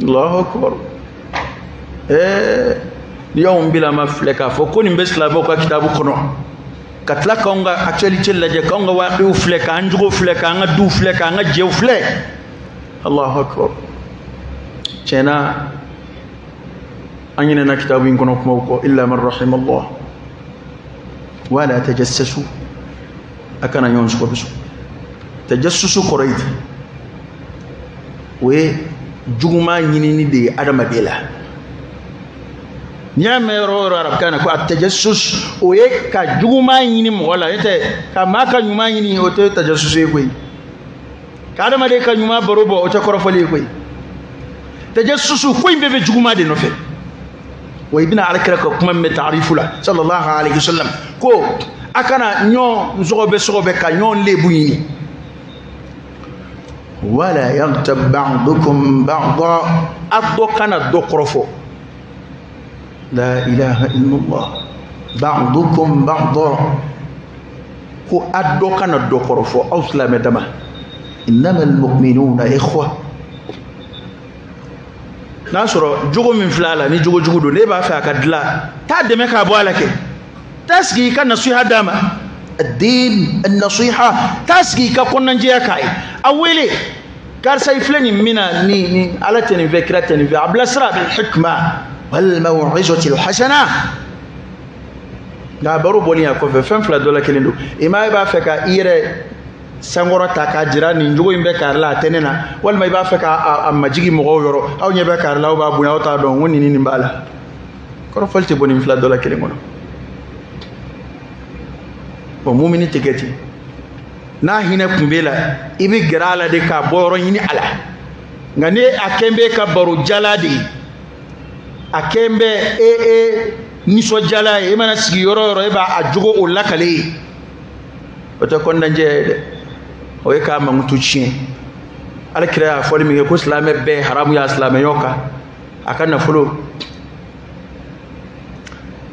Allahu akbar. Ni y'anw bilama filɛ k'a fɔ ko nin bɛ silamɛw ka kitabu kɔnɔ, ka tila k'anw ka actualité lajɛ, k'anw ka waqiw filɛ, k'an jogo filɛ, k'an ka duw filɛ, k'an ka jɛw filɛ. Allahu akbar. Tiɲɛna an ɲinɛna kitabu in kɔnɔ kumaw kɔ, illa man rahima Allah. Wala tajassasu, a kana ɲɔgɔn sɔgɔbɛ sɔgɔ. Tajassusu kɔrɔ ye di? O ye juguman ɲinini de ye adamaden la. N'i y'a mɛn yɔrɔ o yɔrɔ arabukan na ko a tajassus, o ye ka juguman ɲini mɔgɔ la. N'o tɛ ka maa ka ɲuman ɲini, o tɛ tajassusu ye koyi. Ka adamaden ka ɲuman baro bɔ, o tɛ kɔrɔfɔli ye koyi. Tajassusu, ko in bɛɛ bɛ juguman de nɔfɛ. Wa i bɛna alakira ka kuma min bɛ taarifu la sallallahu alaihi wasallam, ko a kana ɲɔgɔn sɔgɔbɛ sɔgɔbɛ ka ɲɔgɔn lebu ɲini. Wala yaghtab ba'dukum ba'da, a dɔ kana dɔ kɔrɔfɔ. La ilaha illallah. Ba'dukum ba'da, ko a dɔ kana dɔ kɔrɔfɔ aw silamɛ dama. Innamal mu'minuna ikhwa. N'a sɔrɔ jogo min filɛ a la, ni jogo jugu don, n'e b'a fɛ a ka dilan, taa dɛmɛ k'a bɔ a la kɛ. Taa sigi i ka nasiha d'a ma. Ad-din an-nasiha, taa sigi i ka kɔnɔnajɛya k'a ye. A wele, karisa i filɛ nin min na, ni Ala tɛ nin fɛ, kira tɛ nin fɛ, a bilasira bil hikma wal maw'izati al hasana. Nka baro bɔlen a kɔfɛ, fɛn fila dɔ la kelen don. I ma, e b'a fɛ ka i yɛrɛ sankɔrɔ ta k'a jira nin jogo in bɛ kari la, a tɛ ne na, walima i b'a fɛ k'a majigi mɔgɔw yɔrɔ, aw ɲɛ bɛ kari la, aw b'a bonya, aw t'a dɔn ko nin ni nin b'a la. Kɔrɔfɔli tɛ bɔ nin fila dɔ la kelen kɔnɔ. Bon, mumini tɛ kɛ ten. N'a hinɛ kun b'e la, i bɛ gɛrɛ a la de k'a bɔ yɔrɔ ɲini a la. Nka ni a kɛn bɛ ka baro jala de ye, a kɛn bɛ e nisɔndiyala ye, e mana sigi yɔrɔ o yɔrɔ, e b'a a jogo o lakale ye, o tɛ kɔnɔnajɛya ye dɛ, o ye k'a mankutu tiɲɛ. Ala kira y'a fɔli min kɛ ko silamɛ bɛɛ haramu y'a silamɛya kan, a ka nafolo,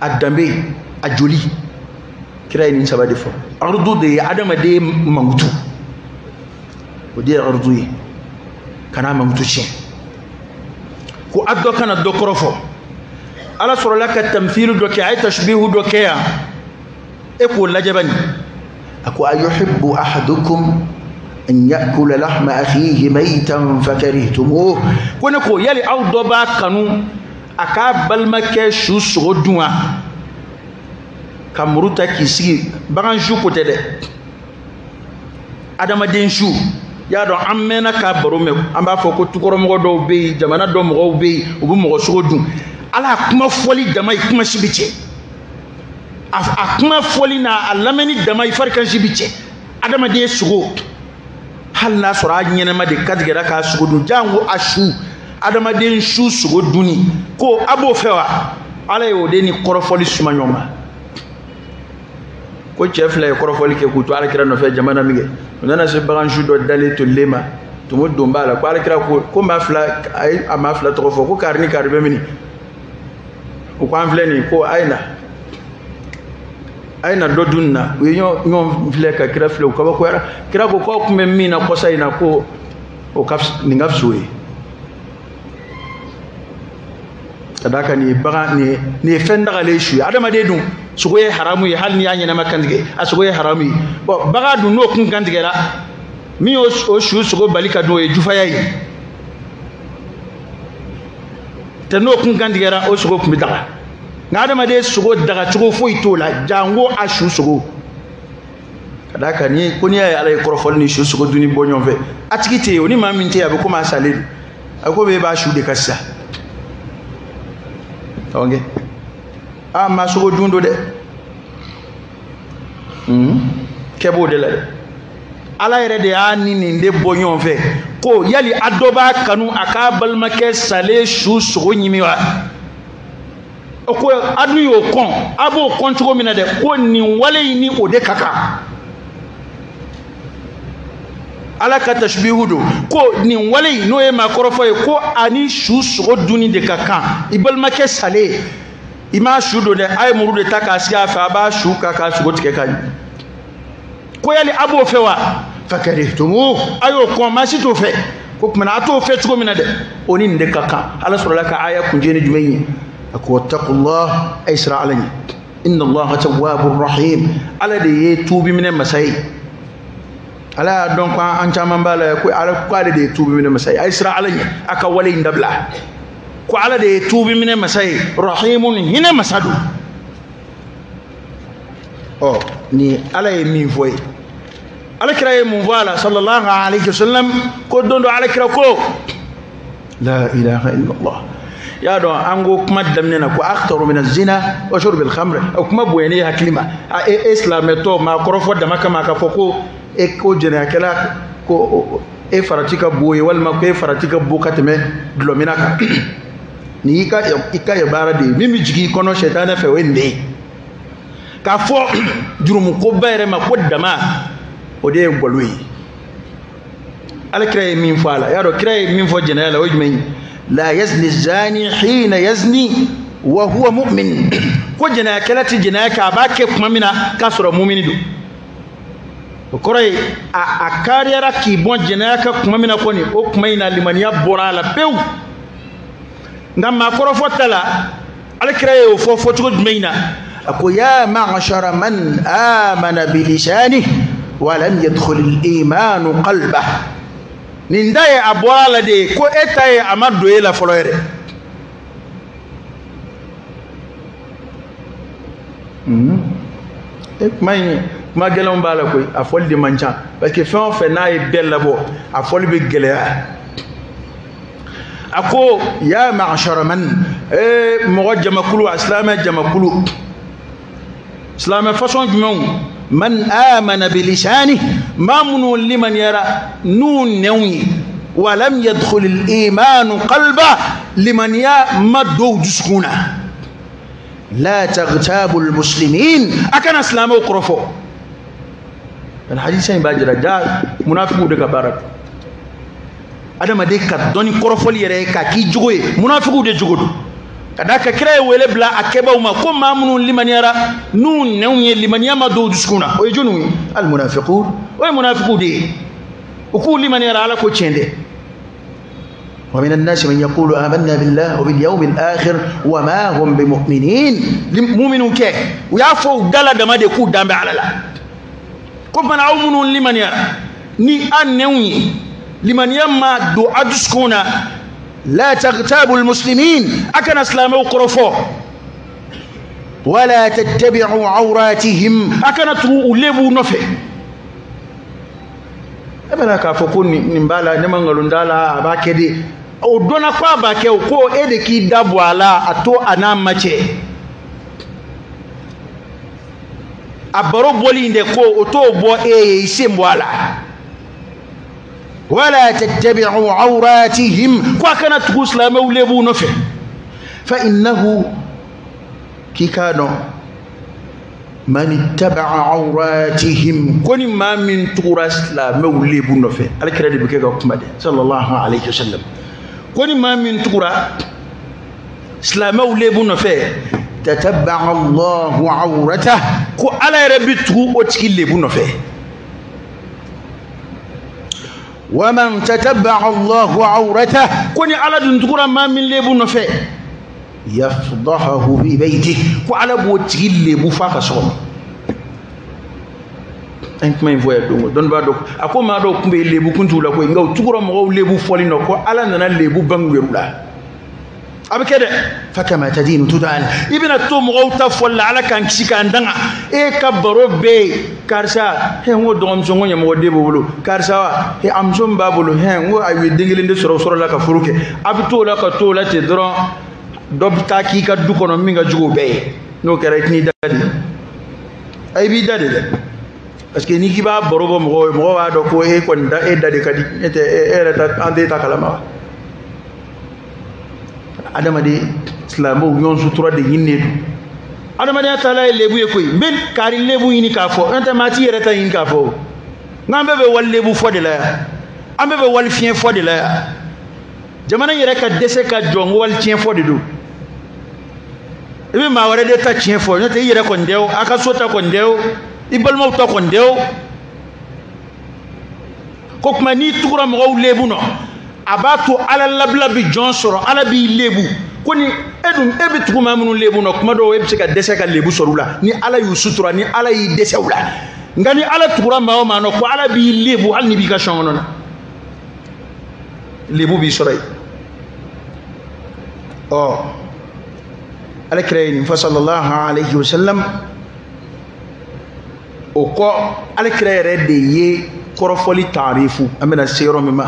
a danbe, a joli, kira ye nin saba de fɔ. Ardu de ye adamaden mankutu, o de ye ardu ye, kana mankutu tiɲɛ. Ko a dɔ kana dɔ kɔrɔfɔ. Ala sɔrɔla ka tamthilu dɔ kɛ, a ye tashbihu dɔ kɛ yan, e k'o lajɛ bani. A ko ayuhibbu ahadukum an ya'kula lahma akhihi maytan fakarihtumuh. Ko ne ko yali aw dɔ b'a kanu a k'a balimakɛ su sogo dun wa? Ka muru ta k'i sigi, bagan su ko tɛ dɛ, adamaden su. Y'a dɔn an mɛnna k'a baro mɛn, an b'a fɔ ko tukɔrɔmɔgɔ dɔw bɛ yen, jamana dɔ mɔgɔw bɛ yen, u bɛ mɔgɔ sogo dun. Ala kuma fɔli dama ye kuma si bɛ cɛ, a kuma fɔli n'a a lamɛnni dama ye farikansi bɛ cɛ. Adamaden sogo, hali n'a sɔrɔ a ɲɛnɛma de katigɛra k'a sogo dun, janko a su, adamaden su sogo dunni, ko a b'o fɛ wa? Ala ye o de ni kɔrɔfɔli suma ɲɔgɔn ma. Ko cɛ fila ye kɔrɔfɔli kɛ k'u to alakira nɔfɛ jamana min kɛ, u nana se bagan su dɔ dalen tolilen ma, tumu don b'a la. Ko alakira ko, ko maa fila, a ye a maa fila tɔgɔ fɔ, ko kari ni kari bɛ mini? U ko an filɛ nin ye. Ko a ye na, a ye na dɔ dun na. U ye ɲɔgɔn filɛ ka kira filɛ, u kabakoyara. Kira ko k'aw tun bɛ min na kɔsa in na, ko o ka fisa, nin ka fisa o ye. Ka d'a kan nin ye bagan, nin ye fɛn dagalen su ye. Adamaden dun sogo ye haramu ye, hali n'i y'a ɲɛnama kantigɛ, a sogo ye haramu ye. Bɔn, bagan dun n'o kun kantigɛra, min y'o o su sogo bali ka dun, o ye jufaya ye. Tɛ n'o kun kantigɛra, o sogo kun bɛ daga. Nka adamaden sogo dagacogo foyi t'o la, janko a su sogo. Ka d'a kan ni ko n'i y'a ye Ala ye kɔrɔfɔli ni su sogo dunni bɔ ɲɔgɔn fɛ, a tigi tɛ yen, o ni maa min tɛ yen, a bɛ komi a salen don. A ko e b'a su de ka sisan. Ok. Ah, maa sogo dun don dɛ. Kɛ b'o de la dɛ. Ala yɛrɛ de y'a ni nin de bɔ ɲɔgɔn fɛ. Ko yali a dɔ b'a kanu a k'a balimakɛ salen su sogo ɲimi wa? O ko a dun y'o kɔn, a b'o kɔn cogo min na dɛ, ko nin wale in ni o de ka kan. Ala ka tashbihu don, ko nin wale in n'o ye maakɔrɔfɔ ye, ko ani su sogo dunni de ka kan. I balimakɛ salen, i m'a su don dɛ, a ye muru de ta k'a sigi a fɛ, a b'a su ka k'a sogo tigɛ ka ɲi. Ko yali a b'o fɛ wa? Fakarihtumuh, a y'o kɔn, maa si t'o fɛ. Ko tuma na a t'o fɛ cogo min na dɛ, o ni nin de ka kan. Ala sɔrɔla ka aya kuncɛ ni jumɛn ye? A ko wattaqullah, a ye siran Ala ɲɛ. Inna Allaha tawwabur rahim. Ala de ye tuubi minɛ masa ye. Ala y'a dɔn ko an caman b'a la ko Ala ko ale de ye tuubi minɛ masa ye. A ye siran Ala ɲɛ, a ka wale in dabila. Ko Ala de ye tuubi minɛ masa ye, rahimun, hinɛ masa don. Ɔ ni Ala ye min fɔ ye, Ala kira ye mun fɔ a la sallallahu alayhi wa sallam? Ko don dɔ Ala kira ko la ilaha illallah. Y'a dɔn an ko kuma daminɛ na ko akhtaru min az-zina wa shurb al-khamr, o kuma bonyani hakili ma. A e silamɛtɔ maa kɔrɔfɔ dama kama k'a fɔ ko e ko jɛnɛyakɛla ko e farati ka bon ye, walima ko e farati ka bon ka tɛmɛ dulɔminna kan. Ni i ka baara de ye min bɛ jigin i kɔnɔ sɛtanɛ fɛ, o ye nin de ye. K'a fɔ jurumukoba yɛrɛ ma ko dama, o de ye galo ye. Ala kira ye min fɔ a la, y'a dɔn kira ye min fɔ jɛnɛya la, o ye jumɛn ye? La yazni zani hina yazni wa huwa mu'min. Ko jɛnɛyakɛla tɛ jɛnɛya kɛ, a b'a kɛ tuma min na k'a sɔrɔ mumini don. O kɔrɔ ye a kariyara k'i bɔn jɛnɛya kan tuma min na kɔni, o tuma in na limaniya bɔra a la pewu. Nka maakɔrɔfɔ ta la, Ala kira ye o fɔ fɔcogo jumɛn in na? A ko ya ma'ashara man amana bilisanihi wa lam yadkhul al-imanu qalbahu. Nin da ye a bɔra a la de ye, ko e ta ye a ma don e la fɔlɔ yɛrɛ. E kuma in kuma gɛlɛnw b'a la koyi, a fɔli de man ca, parce que fɛn o fɛn n'a ye bɛɛ labɔ, a fɔli bɛ gɛlɛya. A ko ya ma'ashara man, ee mɔgɔ jamakulu, a silamɛ jamakulu, silamɛ fasɔn jumɛnw? Man amana bilisani, maa minnu limaniyara n'u nɛnw ye, wa lam yadkhul al-imanu qalba, limaniya ma don u dusukun na. La taghtabu al-muslimin, a kana silamɛw kɔrɔfɔ. Nin hadisa in b'a jira ja munafigiw de ka baara don. Adamaden ka dɔnni kɔrɔfɔli yɛrɛ ye k'a k'i jogo ye, munafigiw de jogo don. Ka d'a kan kira ye wele bila a kɛbaaw ma ko maa minnu limaniyara n'u nɛnw ye, limaniya ma don u dusukun na, o ye jɔnniw ye? Almunafiqun, o ye munafigiw de ye. U k'u limaniyara Ala ko tiɲɛ tɛ. Wa min annasi man yaqulu amanna billahi wa bil yawmil akhir wa ma hum bimu'minin. Mu'minu kɛ, u y'a fɔ u da la dama de k'u dan bɛ Ala la. Ko fana aw minnu limaniyara ni a nɛnw ye, limaniya ma don a dusukun na, la taghtabu almuslimin, a kana silamɛw kɔrɔfɔ. Wala tattabi'u awratihim, a kana tugu u lebuw nɔfɛ. E bɛna k'a fɔ ko nin b'a la, ne ma nkalon d'a la, a b'a kɛ de. O dɔnna ko a b'a kɛ, o ko e de k'i da bɔ a la, a to a n'a ma cɛ. A baro bɔli in de ko o t'o bɔ e ye, i sen bɔ a la. Wala tattabi'u awratihim, ko a kana tugu silamɛw lebuw nɔfɛ. Fa innahu, k'i k'a dɔn, man ittaba'a awratihim, ko ni maa min tugura silamɛw lebu nɔfɛ, Ala kira de bɛ kɛ ka kuma dɛ sallallahu alayhi wa sallam, ko ni maa min tugura silamɛw lebu nɔfɛ, tatabba'a Allahu awratah, ko Ala yɛrɛ bɛ tugu o tigi lebu nɔfɛ. Wa man tatabba'a Allahu awratah, ko ni Ala dun tugura maa min lebu nɔfɛ, yafdahahu fi baytihi, ko Ala b'o tigi lebu f'a ka so kɔnɔ. An kuma in fɔ yan don o dɔnnibaa dɔ a ko maa dɔw tun bɛ yen lebu kun t'u la koyi, nka u tugura mɔgɔw lebu fɔli nɔ, ko Ala nana lebu bange u yɛrɛ la. A bɛ kɛ dɛ, fa kama tadinu tudan, i bɛna to mɔgɔw ta fɔli la, Ala k'an kisi k'an danga. E ka baro bɛɛ ye karisa, he n ko dɔgɔmuso n ko ɲɛmɔgɔden b'o bolo, karisa wa, he a muso min b'a bolo, he n ko a ye den kelen de sɔrɔ, o sɔrɔla ka furu kɛ. A bɛ t'o la ka t'o la ten dɔrɔn, dɔ bɛ taa k'i ka du kɔnɔ min ka jugu o bɛɛ ye. N'o kɛra i tɛn'i da de, a i b'i da de dɛ, parce que n'i k'i b'a baro bɔ mɔgɔw ye, mɔgɔw b'a dɔn ko e kɔni da, e da de ka di, n'o tɛ e yɛrɛ ta an t'e ta kalama wa. Adamaden silamɛw ɲɔgɔn sutura de ɲininen don. Adamadenya taala ye lebu ye koyi, n bɛ kari lebu ɲini k'a fɔ, n'o tɛ maa t'i yɛrɛ ta ɲini k'a fɔ o. Nka an bɛɛ bɛ wali lebu fɔ de la yan, an bɛɛ bɛ wali fiɲɛ fɔ de la yan. Jamana in yɛrɛ ka dɛsɛ ka jɔ n ko wali tiɲɛ fɔ de don. I bɛ maa wɛrɛ de ta tiɲɛ fɔ, n'o tɛ i yɛrɛ kɔni tɛ o, a ka so ta kɔni tɛ o, i balimaw ta kɔni tɛ o. Ko kuma n'i tugura mɔgɔw lebu nɔ, A b'a to ala labila bi jɔn sɔrɔ, ala b'i lebu. Ko ni e dun e bɛ tugu maa minnu lebu nɔ, kuma dɔw e bɛ se ka dɛsɛ ka lebu sɔrɔ u la ni ala y'u sutura, ni ala y'i dɛsɛ u la. Nka ni ala tugura maa o maa nɔ, ko ala b'i lebu hali n'i b'i ka sɔn kɔnɔ na, lebu b'i sɔrɔ yen. Ɔ ala kira ye nin fɔ sallallahu alayhi wa sallam. O kɔ ala kira yɛrɛ de ye kɔrɔfɔli taarifu, an bɛna se yɔrɔ min ma.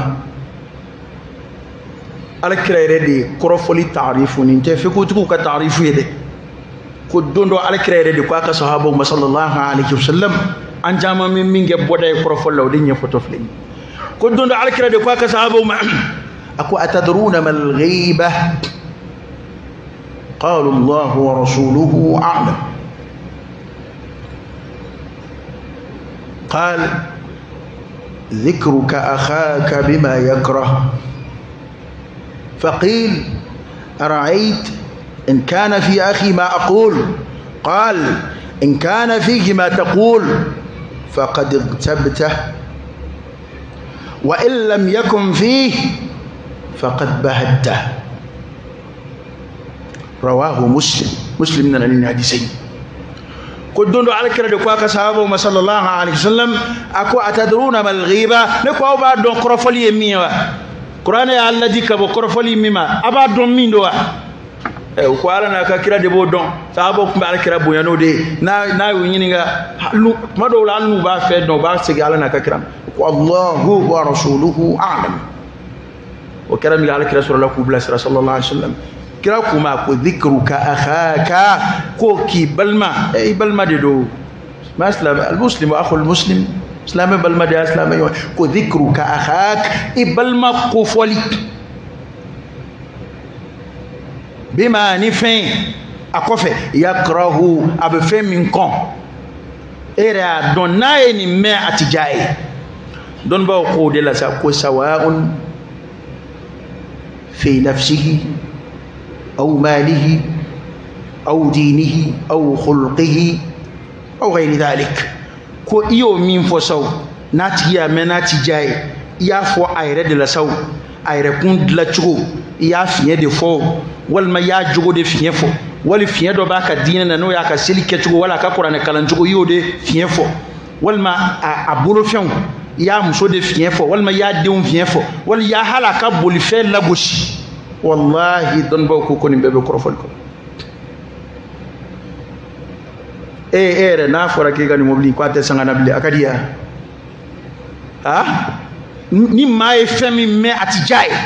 Ala kira yɛrɛ de ye kɔrɔfɔli taarifu, nin tɛ fikutigiw ka taarifu ye dɛ. Ko don dɔ ala kira yɛrɛ de ko a ka sahabaw ma sallallahu alayhi wa sallam, an caman bɛ min kɛ bɔda ye kɔrɔfɔli la, o de ɲɛfɔtɔ filɛ nin ye. Ko don dɔ ala kira de ko a ka sahabaw ma, a ko atadruna mal ghiba? Qalu Allahu wa rasuluhu a'lam. قال ذكرك أخاك بما يكره. فقيل أرأيت إن كان في أخي ما أقول؟ قال إن كان فيه ما تقول فقد اغتبته، وإن لم يكن فيه فقد بهته. رواه مسلم. مسلم من الحديثين. Ko don dɔ ala kira de ko a ka sahabaw ma sallallahu alayhi wa sallam, a ko atadruna mal ghiba? Ne ko aw b'a dɔn kɔrɔfɔli ye min ye wa? Kuranɛ y'a ladi ka bɔ kɔrɔfɔli min ma, a b'a dɔn min don wa? U ko ala n'a ka kira de b'o dɔn. Sahabaw tun bɛ ala kira bonya n'o de ye. N'a y'u ɲininka, tuma dɔw la hali n'u b'a fɛ dɔn, u b'a segin ala n'a ka kira ma. U ko Allahu wa rasuluhu a'lam. O kɛra min kɛ ala kira sɔrɔla k'u bilasira sallallahu alayhi wa sallam. Kira k'u ma ko dhikruka akhaka, ko k'i balima, i balima de don. Ma silamɛ, almuslimu akhul muslim, silamɛ balima de y'a silamɛ ɲɔgɔn. Ko dhikruka akhak, i balima kofɔli, bima ni fɛn a kɔfɛ, yakrahu, a bɛ fɛn min kɔn, e yɛrɛ y'a dɔn n'a ye nin mɛn a ti diya ye. Dɔnnibaaw k'o de la sa, ko sawa'un fi nafsihi أو ماله أو دينه أو خلقه أو غير ذلك. Ko i y'o min fɔ saw, n'a tigi y'a mɛn n'a ti diya ye, i y'a fɔ a yɛrɛ de la saw, a yɛrɛ kun dilancogo i y'a fiɲɛ de fɔ, walima i y'a jogo de fiɲɛ fɔ, wali fiɲɛ dɔ b'a ka diinɛ na n'o y'a ka seli kɛcogo wala a ka kuranɛ kalancogo, i y'o de fiɲɛ fɔ, walima a bolofɛnw i y'a muso de fiɲɛ fɔ, walima i y'a denw fiɲɛ fɔ, wali i y'a hali a ka bolifɛn lagosi. Wallahi dɔnnibaw ko ko nin bɛɛ bɛ kɔrɔfɔli kɔnɔ. E yɛrɛ n'a fɔra k'e ka nin mobili k'a tɛ sanga na bilen, a ka di ya? Ah, ni maa ye fɛn min mɛn a ti diya ye,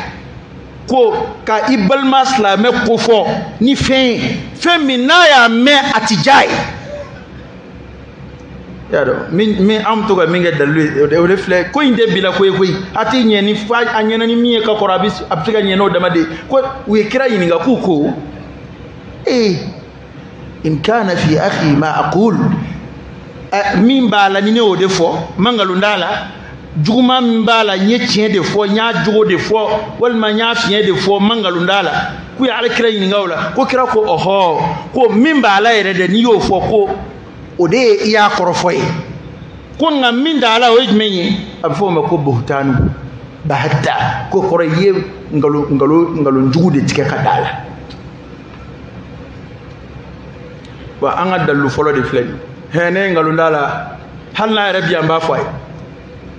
ko ka i balima silamɛ ko fɔ ni fɛn ye, fɛn min n'a y'a mɛn a ti diya ye. Y'a dɔn min an bɛ to ka min kɛ dalilu ye, o de filɛ. Ko in tɛ bila ko ye koyi, a tɛ ɲɛ ni fa a ɲɛna ni min ye ka kɔrɔ, a bɛ se ka ɲɛ n'o dama de ye. Ko u ye kira ɲininka k'u ko ee in kana fi akhi ma aqul, min b'a la ni ne y'o de fɔ, n ma nkalon d'a la, juguman min b'a la n ye tiɲɛ de fɔ, n y'a jogo de fɔ, walima n y'a fiɲɛ de fɔ, n ma nkalon d'a la. K'u ye ala kira ɲininka o la, ko kira ko ɔhɔ, ko min b'a la yɛrɛ dɛ n'i y'o fɔ, ko o de ye i y'a kɔrɔfɔ ye. Ko nka min t'a la o ye jumɛn ye? A bɛ fɔ o ma ko buhtanu bahata, ko kɔrɔ i ye nkalon jugu de tigɛ ka d'a la. Wa an ka dalilu fɔlɔ de filɛ nin ye. Hɛn, ne ye nkalon d'a la, hali n'a yɛrɛ bi yan n b'a fɔ a ye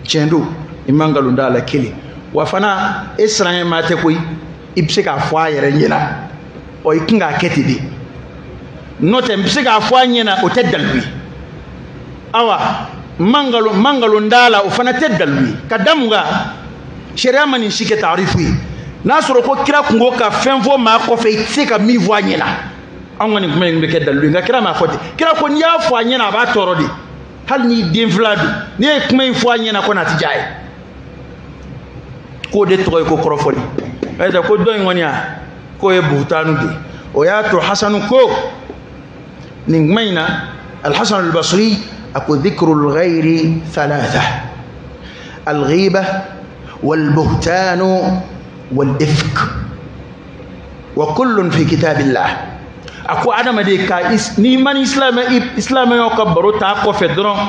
tiɲɛ don, i ma nkalon d'a la kelen. Wa fana e siran ye maa tɛ koyi, i bɛ se k'a fɔ a yɛrɛ ɲɛna, ɔ i kun k'a kɛ ten de. N'o tɛ n bɛ se k'a fɔ a ɲɛna, o tɛ dalilu ye. Awa n ma nkalon d'a la, o fana tɛ dalilu ye. Ka da mun kan? Sariya ma nin si kɛ taarifu ye. N'a sɔrɔ ko kira kun ko ka fɛn fɔ maa kɔfɛ, i tɛ se ka min fɔ a ɲɛna, anw ka nin kuma in bɛ kɛ dalilu ye. Nka kira m'a fɔ ten. Kira ko n'i y'a fɔ a ɲɛna, a b'a tɔɔrɔ de. Hali n'i den fila don, n'i ye kuma in fɔ a ɲɛna ko n'a ti diya ye, k'o de tɔgɔ ye ko kɔrɔfɔli. Ayi, ko dɔ in kɔni a k'o ye buhutanu de ye. O y'a to Hasanu ko nin kuma in na, Alhasan al-Basri a ko dhikrul ghayri thalatha, al-ghiba wal-buhtanu wal-ifk, wa kullun fi kitabillah. A ko adamaden ka n'i ma ni silamɛyaw ka baro t'a kɔfɛ dɔrɔn,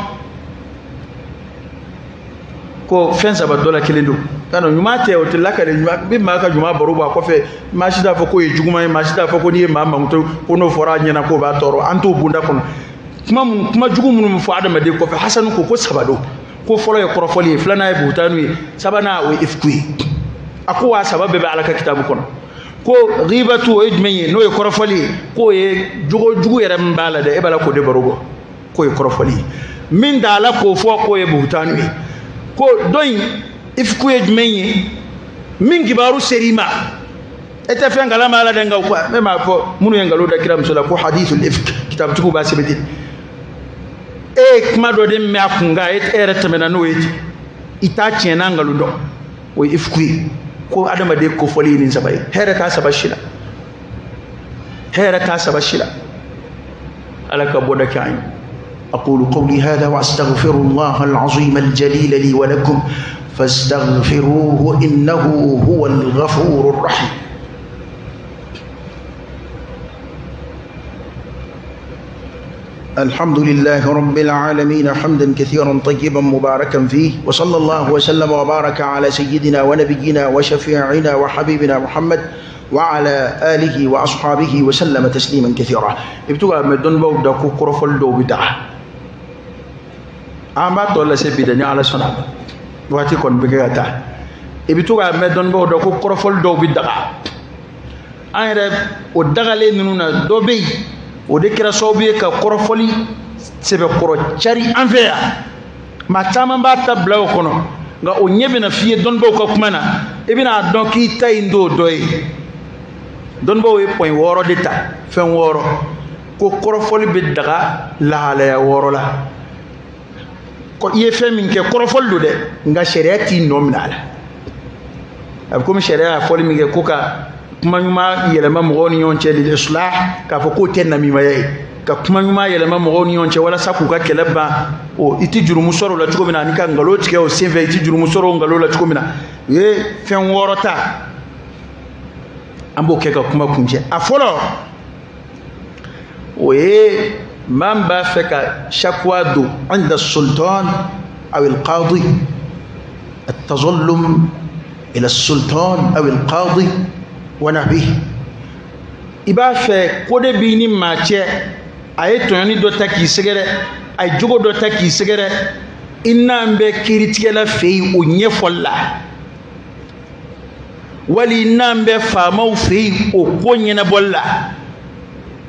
ko fɛn saba dɔ la kelen don. Kana ɲuman tɛ, o tɛ lakale ɲuman bi. Maa ka ɲuman baro bɔ a kɔfɛ, maa si t'a fɔ k'o ye juguman ye, maa si t'a fɔ ko n'i ye maa mankutu ko n'o fɔra a ɲɛna k'o b'a tɔɔrɔ. An t'o bonda kɔnɔ. Kuma mun, kuma jugu minnu bɛ fɔ adamaden kɔfɛ, Hasanu ko ko saba don. Ko fɔlɔ ye kɔrɔfɔli ye, filanan ye buhutanu ye, sabanan o ye ifku ye. A ko wa saba bɛɛ bɛ Ala ka kitabu kɔnɔ. Ko ghibatu o ye jumɛn ye? N'o ye kɔrɔfɔli ye, k'o ye jogo jugu yɛrɛ min b'a la dɛ, e b'a la k'o de baro bɔ, k'o ye kɔrɔfɔli ye. Min t'a la k'o fɔ, k'o ye buhutanu ye. Ko dɔ in ifku ye jumɛn ye? Min kibaru ser'i ma, e tɛ fɛn kalama a la dɛ, nka ne m'a fɔ minnu ye nkalon da kira muso la ko hadithul ifk, kitabutigiw b'a sɛbɛn ten. E ye kuma dɔ de mɛn a kun kan, e yɛrɛ tɛmɛna n'o ye ten, i t'a tiɲɛ n'a nkalon dɔn, o ye ifku ye. Ko adamaden kofɔli ye nin saba ye, hɛrɛ t'a saba si la, hɛrɛ t'a saba si la. Ala ka bɔda kɛ an ye. أقول قولي هذا وأستغفر الله العظيم الجليل لي ولكم فاستغفروه إنه هو الغفور الرحيم. الحمد لله رب العالمين حمدا كثيرا طيبا مباركا فيه، وصلى الله وسلم وبارك على سيدنا ونبينا وشفيعنا وحبيبنا محمد وعلى آله وأصحابه وسلم تسليما كثيرا. Ibtuga me don baw da ko kɔrɔfɔli dɔw bɛ daga, an b'a tɔ lase bi dɛ, ni Ala sɔnna a ma, waati kɔni bɛ kɛ ka taa. I bɛ to k'a mɛn dɔnnibaaw da ko kɔrɔfɔli dɔw bɛ daga. An yɛrɛ o dagalen ninnu na, dɔ bɛ yen, o de kɛra sababu ye ka kɔrɔfɔli sɛbɛkɔrɔ cari an fɛ yan. Maa caman b'a ta bila o kɔnɔ, nka o ɲɛ bɛna f'i ye dɔnnibaaw ka kuma na, i bɛna a dɔn k'i ta in t'o dɔ ye. Dɔnnibaaw ye pɔn 6 de ta, fɛn 6, ko kɔrɔfɔli bɛ daga lahalaya 6 la. I ye fɛn min kɛ kɔrɔfɔli don dɛ, nka sariya t'i nɔ minɛ a la. A bɛ komi sariya y'a fɔli min kɛ ko ka kuma ɲuman yɛlɛma mɔgɔw ni ɲɔgɔn cɛ, lil islah, k'a fɔ k'o tɛ namimaya ye, ka kuma ɲuman yɛlɛma mɔgɔw ni ɲɔgɔn cɛ walasa k'u ka kɛlɛ ban. O i ti jurumu sɔrɔ o la cogo min na, ani ka nkalon tigɛ o senfɛ, i ti jurumu sɔrɔ o nkalon la cogo min na. U ye fɛn 6 ta, an b'o kɛ ka kuma kuncɛ. A fɔlɔ, o ye maa min b'a fɛ ka shakuwa don عند السلطان أو القاضي، التظلم إلى السلطان أو القاضي ونحوه. I b'a fɛ ko de b'i ni maa cɛ, a ye tɔɲɔni dɔ ta k'i sɛgɛrɛ, a ye jogo dɔ ta k'i sɛgɛrɛ, i n'an bɛ kiiritigɛla fɛ yen o ɲɛfɔli la, wali n'an bɛ faamaw fɛ yen o ko ɲɛnabɔli la.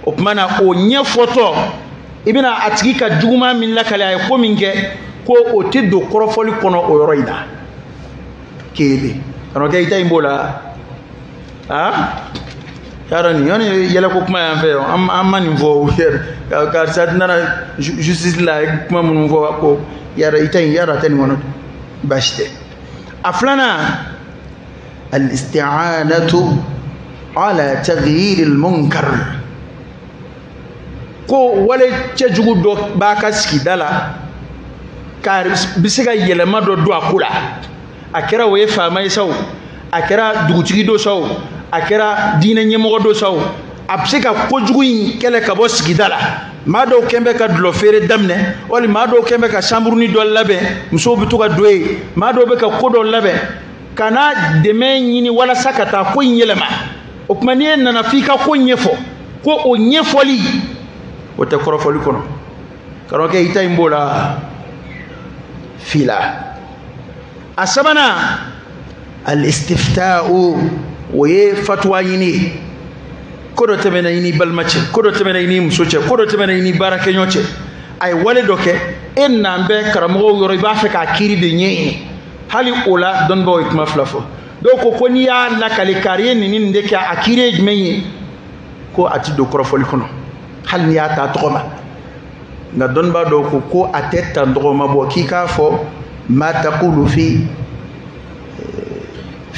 O tuma na, o ɲɛfɔtɔ, i bɛna a tigi ka juguman min lakale, a ye ko min kɛ, ko o tɛ don kɔrɔfɔli kɔnɔ o yɔrɔ in na. Kelen karamɔgɔkɛ, i ta in b'o la. Aa, y'a dɔn nin yɔrɔ ye yɛlɛko kuma y'an fɛ yan, an ma nin fɔ karisa nana justice la, kuma minnu fɔ ko y'a dɔn i ta in, y'a dɔn a tɛ nin kɔnɔ, baasi tɛ. A filanan, الاستعانة على تغيير المنكر. Ko wale cɛjugu dɔ b'a ka sigida la, k'a bɛ se ka yɛlɛma dɔ don a ko la. A kɛra o ye faama ye sa o, a kɛra dugutigi dɔ sa o, a kɛra diinɛ ɲɛmɔgɔ dɔ sa o, a bɛ se ka kojugu in kɛlɛ ka bɔ sigida la. Maa dɔw kɛn bɛ ka dulɔ feere daminɛ, wali maa dɔw kɛn bɛ ka sanburunin dɔ labɛn, musow bɛ to ka don yen, maa dɔw bɛ ka ko dɔ labɛn ka na dɛmɛ ɲini walasa ka taa ko in yɛlɛma. O tuma, n'i nana f'i ka ko ɲɛfɔ, ko o ɲɛfɔli o tɛ kɔrɔfɔli kɔnɔ. Karamɔgɔkɛ, i ta in b'o la fila. A sabanan, الاستفتاء. O ye fatuwa ɲini ye. Ko dɔ tɛmɛna i ni balima cɛ, ko dɔ tɛmɛna i ni muso cɛ, ko dɔ tɛmɛna i ni baarakɛɲɔgɔn cɛ, a ye wale dɔ kɛ, e n'an bɛ karamɔgɔw yɔrɔ, i b'a fɛ k'a kiiri de ɲɛɲini. Hali o la, dɔnnibaaw ye kuma fila fɔ. Dɔw ko ko n'i y'a lakale kari ye nin ni nin de kɛ, a kiiri ye jumɛn ye, ko a ti don kɔrɔfɔli kɔnɔ hali n'i y'a ta tɔgɔ ma. Nka dɔnnibaa dɔw ko ko a tɛ ta tɔgɔ ma bɔ, k'i k'a fɔ ما تقول في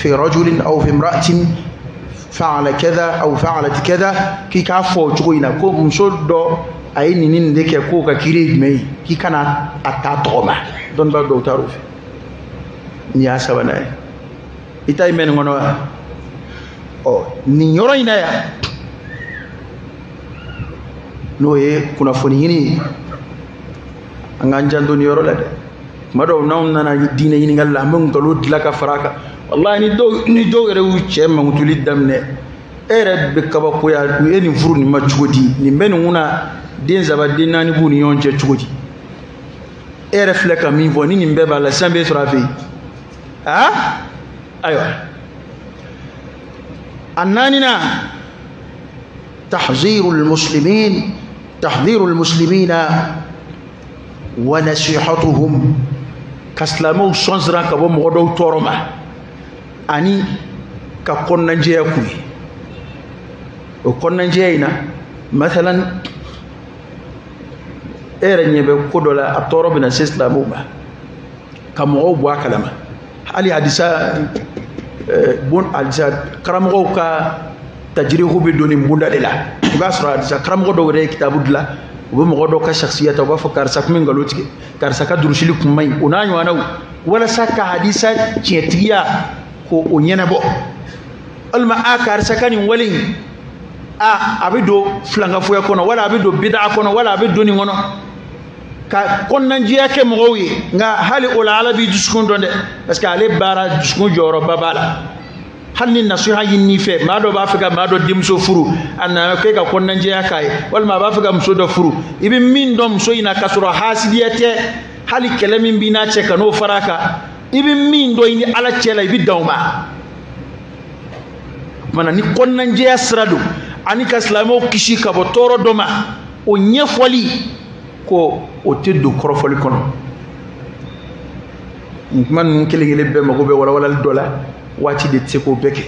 رجل أو في امرأة فعل كذا أو فعلت كذا، k'i k'a fɔ o cogo in na, ko muso dɔ a ye nin ni nin de kɛ, k'o ka kiiri ye jumɛn ye, k'i kana a ta tɔgɔ ma. Dɔnnibaa dɔw taar'o fɛ. Nin y'a sabanan ye. I ta in bɛ nin kɔnɔ wa? Ɔ, nin yɔrɔ in na yan, n'o ye kunnafoni ɲini ye, an k'an janto nin yɔrɔ la dɛ. Tuma dɔw n'anw nana diinɛ ɲininkali la, an bɛ nkalon dilan ka fara a kan. Wallahi ni dɔw yɛrɛ y'u cɛ mankutuli daminɛ, e yɛrɛ bɛ kabakoya, e nin furu nin ma cogo di, nin bɛ nin kunna, den 3 den 4 b'u ni ɲɔgɔn cɛ cogo di? E yɛrɛ filɛ ka min fɔ, ni nin bɛɛ b'a la, sisan bɛ sɔrɔ a fɛ yen. Aa ayiwa, a naaninan, تحذير المسلمين ونصيحتهم. Ka silamɛw sɔn siran ka bɔ mɔgɔ dɔw tɔɔrɔ ma, ani ka kɔnɔnajɛya k'u ye. O kɔnɔnajɛya in na, masalan, e yɛrɛ ɲɛ bɛ ko dɔ la, a tɔɔrɔ bɛna se silamɛw ma, ka mɔgɔw bɔ a kalama. Hali hadisa, bon, hadisa karamɔgɔw ka tajirihu bɛ don nin bonda de la. I b'a sɔrɔ hadisa karamɔgɔ dɔw yɛrɛ ye kitabu dilan, u bɛ mɔgɔ dɔw ka shakhsiya ta, u b'a fɔ karisa kun bɛ nkalon tigɛ, karisa ka durusili kun man ɲi, o n'a ɲɔgɔnnaw, walasa ka hadisa tiɲɛtigiya k'o ɲɛnabɔ. Walima a karisa ka nin wale in, a bɛ don filankafoya kɔnɔ, wala a bɛ don bida kɔnɔ, wala a bɛ don nin kɔnɔ, ka kɔnɔnajɛya kɛ mɔgɔw ye. Nka hali o la, Ala b'i dusukun dɔn dɛ, parce que ale baara dusukun jɔyɔrɔba b'a la. Hali ni nasiha ɲini fɛ, maa dɔ b'a fɛ ka maa dɔ denmuso furu, a nana k'e ka kɔnɔnajɛya k'a ye, walima a b'a fɛ ka muso dɔ furu, i bɛ min dɔn muso in na k'a sɔrɔ hasidiya tɛ, hali kɛlɛ min b'i n'a cɛ ka n'o fara a kan, i bɛ min dɔn i ni Ala cɛ la, i bɛ dan o ma. O kumana, ni kɔnɔnajɛya sira don, ani ka silamɛw kisi ka bɔ tɔɔrɔ dɔ ma, o ɲɛfɔli ko o tɛ don kɔrɔfɔli kɔnɔ. Nin kuma ninnu kelen kelen bɛɛ mago bɛ walawalali dɔ la, waati de tɛ se k'o bɛɛ kɛ.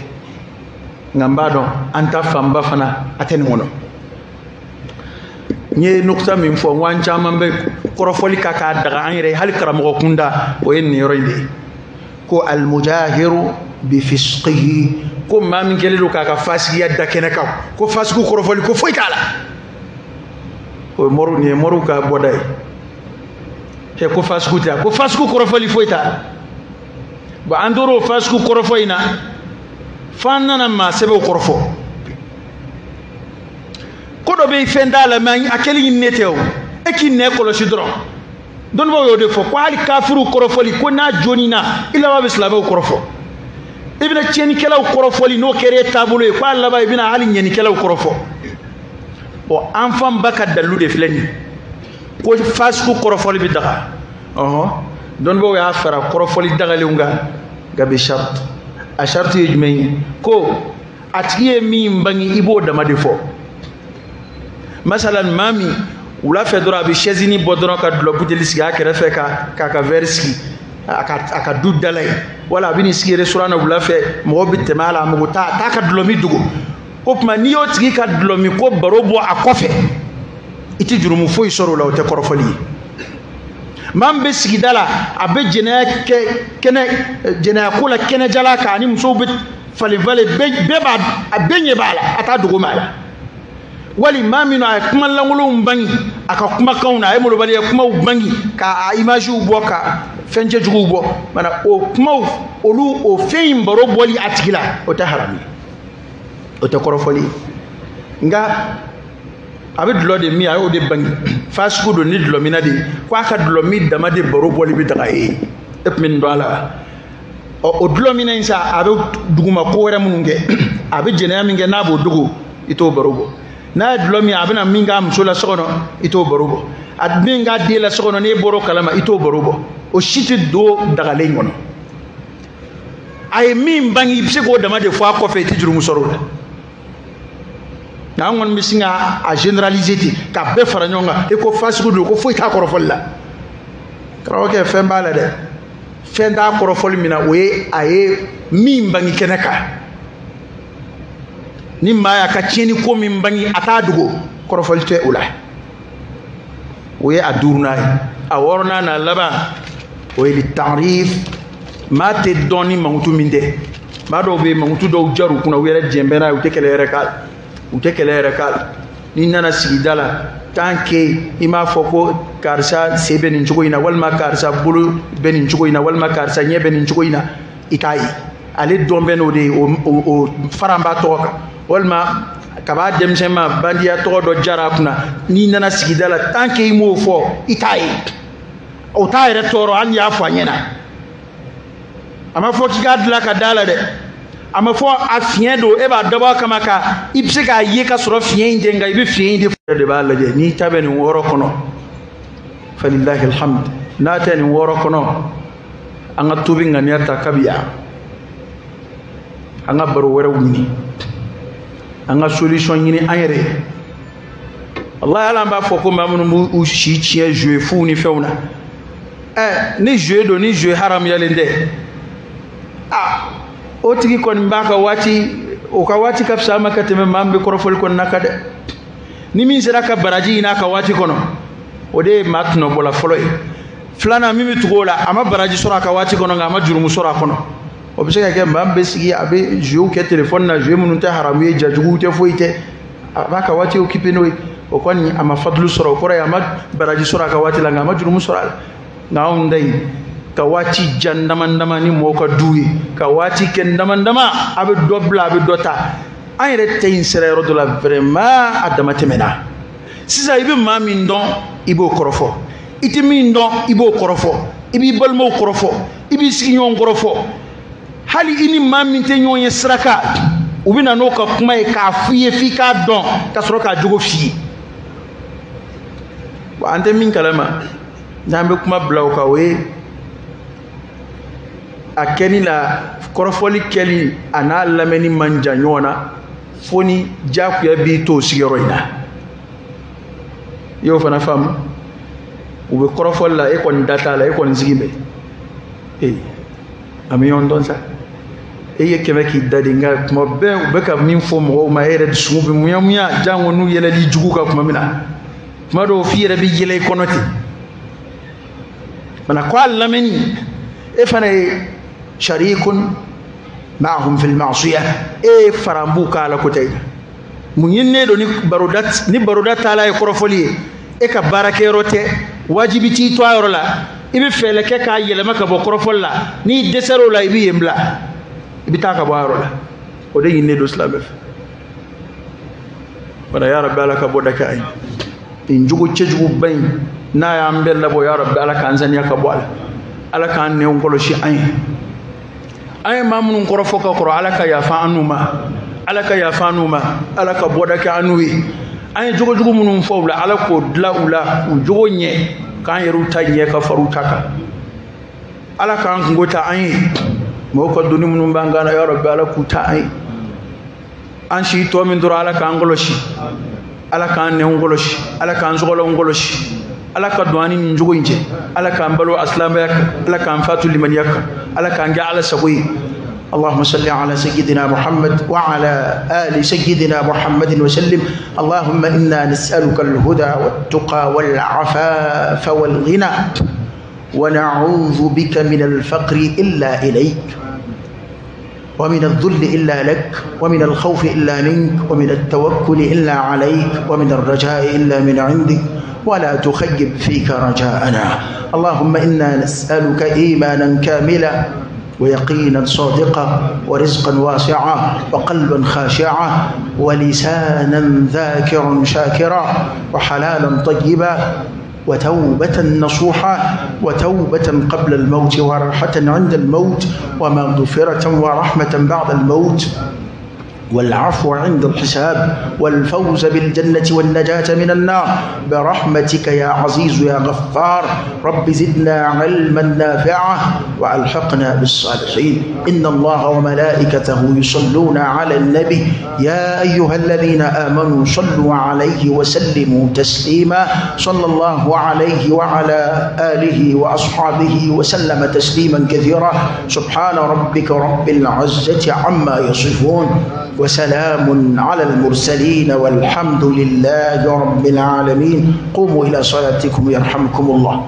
Nka n b'a dɔn an ta fanba fana a tɛ nin kɔnɔ. N ye nukuta min fɔ, n ko an caman bɛ kɔrɔfɔli ka k'a daga an yɛrɛ ye, hali karamɔgɔ kunda, o ye nin yɔrɔ in de ye. Ko almujahiru bifisqihi, ko maa min kɛlen don k'a ka fasigiya da kɛnɛ kan, ko fasigiw kɔrɔfɔli ko foyi t'a la. O ye moriw, nin ye moriw ka bɔda ye. Cɛ, ko fasigiw tɛ, ko fasigiw kɔrɔfɔli foyi t'a la. Bon, an tor'o fasigiw kɔrɔfɔ in na, f'an nana maa sɛbɛw kɔrɔfɔ. Ko dɔ bɛ yen, fɛn t'a la, mɛ a kɛli ɲini ne tɛ o, e k'i nɛ kɔlɔsi dɔrɔn. Dɔnnibaaw y'o de fɔ, ko hali kafiriw kɔrɔfɔli, ko n'a jɔnni na, i laban bɛ silamɛw kɔrɔfɔ. I bɛna tiɲɛnikɛlaw kɔrɔfɔli, n'o kɛra e taabolo ye, k'a laban i bɛna hali ɲɛnikɛlaw kɔrɔfɔ. Ɔ, an fanba ka dalilu de filɛ nin ye, ko fasiku kɔrɔfɔli bɛ daga. Ɔhɔn, dɔnnibaaw y'a fara kɔrɔfɔli dagalenw kan, nka bi sharti. A sharti ye jumɛn ye? Ko a tigi ye min bange, i b'o dama de fɔ. Masalan, maa min wula fɛ dɔrɔn a bɛ chaise bɔ dɔrɔn ka dulɔ buteli sigi a kɛrɛfɛ, k'a ka verre sigi a ka du da la yen, wala a bɛ n'i sigi restaurant na wula fɛ, mɔgɔw bɛ tɛmɛ a la, a mago t'a, t'a ka dulɔ min dogo. O tuma, n'i y'o tigi ka dulɔ min ko baro bɔ a kɔfɛ, i tɛ jurumu foyi sɔrɔ o la, o tɛ kɔrɔfɔli ye. Maa min bɛ sigida la, a bɛ jɛnɛya kɛ kɛnɛ, jɛnɛya ko la kɛnɛjala kan, ani musow bɛ falen falen, bɛɛ b'a, a bɛɛ ɲɛ b'a la, a t'a dogo maa la. Wali maa min a ye kuma lankolonw bange a ka kumakanw na, a ye molobaliya kumaw bange k'a imagew bɔ, ka fɛn cɛjuguw bɔ, mana o kumaw, olu o fɛn in baro bɔli a tigi la, o tɛ haramu ye, o tɛ kɔrɔfɔli ye. Nka a bɛ dulɔ de min, a y'o de bange, fasiku don ni dulɔminna de ye, ko a ka dulɔ min dama de baro bɔli bɛ daga e ye, e tun bɛ nin dɔn a la. Ɔ, o dulɔminna in sa, a bɛ duguma ko wɛrɛ minnu kɛ, a bɛ jɛnɛya min kɛ, n'a b'o dogo, i t'o baro bɔ. N'a ye dulɔ min, a bɛna min k'a muso la so kɔnɔ, i t'o baro bɔ. A min k'a den la so kɔnɔ, n'e bɔr'o kalama, i t'o baro bɔ. O si tɛ don dagalen kɔnɔ. A ye min bange, i bɛ se k'o dama de fɔ a kɔfɛ, i tɛ jurumu sɔrɔ o la. Nka an kɔni bɛ sin ka a généraliser ten, ka bɛɛ fara ɲɔgɔn kan, e ko fasiku don, ko foyi t'a kɔrɔfɔli la. Karamɔgɔkɛ, fɛn b'a la dɛ, fɛn t'a kɔrɔfɔli min na, o ye a ye min bange kɛnɛ kan. Ni maa y'a ka tiɲɛni ko min bange, a t'a dogo, kɔrɔfɔli tɛ o la. O ye a duurunan ye. A wɔɔrɔnan n'a laban, o ye taarif. Maa tɛ dɔn ni mankutu min tɛ. Maa dɔw bɛ yen, mankutu dɔw jar'u kunna, u yɛrɛ jɛn bɛ n'a ye, u tɛ kɛlɛ yɛrɛ k'a la, u tɛ kɛlɛ yɛrɛ k'a la. N'i nana sigida la, tant que i m'a fɔ ko karisa sen bɛ nin cogo in na, walima karisa bolo bɛ nin cogo in na, walima karisa ɲɛ bɛ nin cogo in na, i t'a ye. Ale dɔn bɛ n'o de ye, o fara b'a tɔgɔ kan, walima kab'a denmisɛnma bandiya tɔgɔ dɔ jara a kunna. N'i nana sigida la, tant que i m'o fɔ, i t'a ye. O t'a yɛrɛ tɔɔrɔ, hali n'i y'a fɔ a ɲɛna. A ma fɔ k'i k'a dilan ka da la dɛ, a ma fɔ a fiɲɛ don e b'a dabɔ a kama ka i bɛ se k'a ye ka sɔrɔ fiɲɛ in tɛ, nka i bɛ fiɲɛ in de b'a lajɛ. N'i ta bɛ nin wɔɔrɔ kɔnɔ, falilahi alhamd. N'a tɛ nin wɔɔrɔ kɔnɔ, an ka tubi ŋaniya ta kabi yan, an ka baro wɛrɛw ɲini, an ka solution ɲini an yɛrɛ ye. Wallahi hali an b'a fɔ ko maa minnu b'u si tiɲɛ jouer fuw ni fɛnw na, ni jouer don, ni jouer haramuyalen tɛ, o tigi kɔni b'a ka waati, o ka waati ka fisa a ma ka tɛmɛ maa min bɛ kɔrɔfɔli kɔnɔna kan dɛ. Ni min sera ka baraji ɲini a ka waati kɔnɔ, o de ye maa tɔnɔbɔla fɔlɔ ye. Filanan min bɛ tugu o la, a ma baraji sɔrɔ a ka waati kɔnɔ, nka a ma jurumu sɔrɔ a kɔnɔ. O bɛ se ka kɛ maa min bɛ sigi a bɛ jouer kɛ telefɔni na, jouer minnu tɛ haramu ye, jajuguw tɛ, foyi tɛ, a b'a ka waati occupé n'o ye. O kɔni a ma fadulu sɔrɔ, o kɔrɔ ye a ma baraji sɔrɔ a ka waati la, nka a ma jurumu sɔrɔ a la. Nka anw da yen ka waati jan dama dama ni mɔgɔw ka du ye, ka waati kɛ dama dama, a bɛ dɔ bila a bɛ dɔ ta. An yɛrɛ tɛ in sera yɔrɔ dɔ la vraiment a dama tɛmɛna. Sisan i bɛ maa min dɔn i b'o kɔrɔfɔ, i tɛ min dɔn i b'o kɔrɔfɔ, i b'i balimaw kɔrɔfɔ, i b'i sigiɲɔgɔn kɔrɔfɔ, hali i ni maa min tɛ ɲɔgɔn ye siraka, u bɛ na n'o ka kuma ye k'a f'i ye f'i k'a dɔn ka sɔrɔ k'a jogo f'i ye. An tɛ min kalama n'an bɛ kuma bila o kan, o ye a kɛli la kɔrɔfɔli kɛli a n'a lamɛnni man jan ɲɔgɔn na, fo ni diyagoya b'i to o sigiyɔrɔ in na. I y'o fana faamu? U bɛ kɔrɔfɔli la, e kɔni da t'a la, e kɔni sigi bɛ a bɛ ɲɔgɔn dɔn sa. E ye kɛmɛ k'i da de, nka tuma bɛɛ u bɛ ka min fɔ mɔgɔw ma, e yɛrɛ dusukun bɛ muɲa jango n'u yɛlɛli jugu ka tuma min na, tuma dɔw f'i yɛrɛ bɛ yɛlɛ i kɔnɔ ten. Mana ko a lamɛnni, e fana ye sharikun ma'ahum fil ma'siyah, e faran b'u ka ala ko tɛ. Mun ɲininen don ni baroda taala ye kɔrɔfɔli ye, e ka baarakɛyɔrɔ tɛ, wajibi t'i to a yɔrɔ la, i bɛ fɛɛrɛ kɛ k'a yɛlɛma ka bɔ kɔrɔfɔli la. N'i dɛsɛr'o la, i bɛ yen bila, i bɛ taa ka bɔ a yɔrɔ la. O de ɲininen don silamɛ fɛ. Wala ya rabbi, ala ka bɔ da kɛ an ye. Nin jogo cɛjuguba in n'a y'an bɛɛ labɔ, ya rabbi ala k'an saniya ka bɔ a la, ala k'an nɛnw kɔlɔsi an ye. An ye maa minnu kɔrɔfɔ ka kɔrɔ, ala ka yafa an n'u ma, ala ka yafa an n'u ma, ala ka bɔda kɛ an n'u ye. An ye jogojugu minnu fɔ u la, ala k'o dilan u la, u jogo ɲɛ, k'an yɛrɛw ta ɲɛ ka far'u ta kan. Ala k'an kungo ta an ye. Mɔgɔw ka doni minnu b'an kan na, ya rabbi ala k'u ta an ye. An si tɔ min dɔrɔn, ala k'an kɔlɔsi, ala k'an nɛnw kɔlɔsi, ala k'an sɔgɔlanw kɔlɔsi, ala ka don an ni nin jogo in cɛ, ala k'an balo a silamɛya kan, ala k'an fatu limaniya kan, ala k'an kɛ ala sago ye. اللهم صل على سيدنا محمد وعلى آل سيدنا محمد وسلم. اللهم إنا نسألك الهدى والتقى والعفاف والغنى، ونعوذ بك من الفقر إلا إليك، ومن الذل إلا لك، ومن الخوف إلا منك، ومن التوكل إلا عليك، ومن الرجاء إلا من عندك، ولا تخيب فيك رجاءنا. اللهم إنا نسألك إيمانا كاملا، ويقينا صادقا، ورزقا واسعا، وقلبا خاشعا، ولسانا ذاكرا شاكرا، وحلالا طيبا، وتوبة نصوحا، وتوبة قبل الموت، وراحة عند الموت، ومغفرة ورحمة بعد الموت، والعفو عند الحساب، والفوز بالجنة والنجاة من النار، برحمتك يا عزيز يا غفار. رب زدنا علما نافعا وألحقنا بالصالحين. إن الله وملائكته يصلون على النبي يا أيها الذين آمنوا صلوا عليه وسلموا تسليما. صلى الله عليه وعلى آله وأصحابه وسلم تسليما كثيرا. سبحان ربك رب العزة عما يصفون، وسلام على المرسلين، والحمد لله رب العالمين. قوموا إلى صلاتكم يرحمكم الله.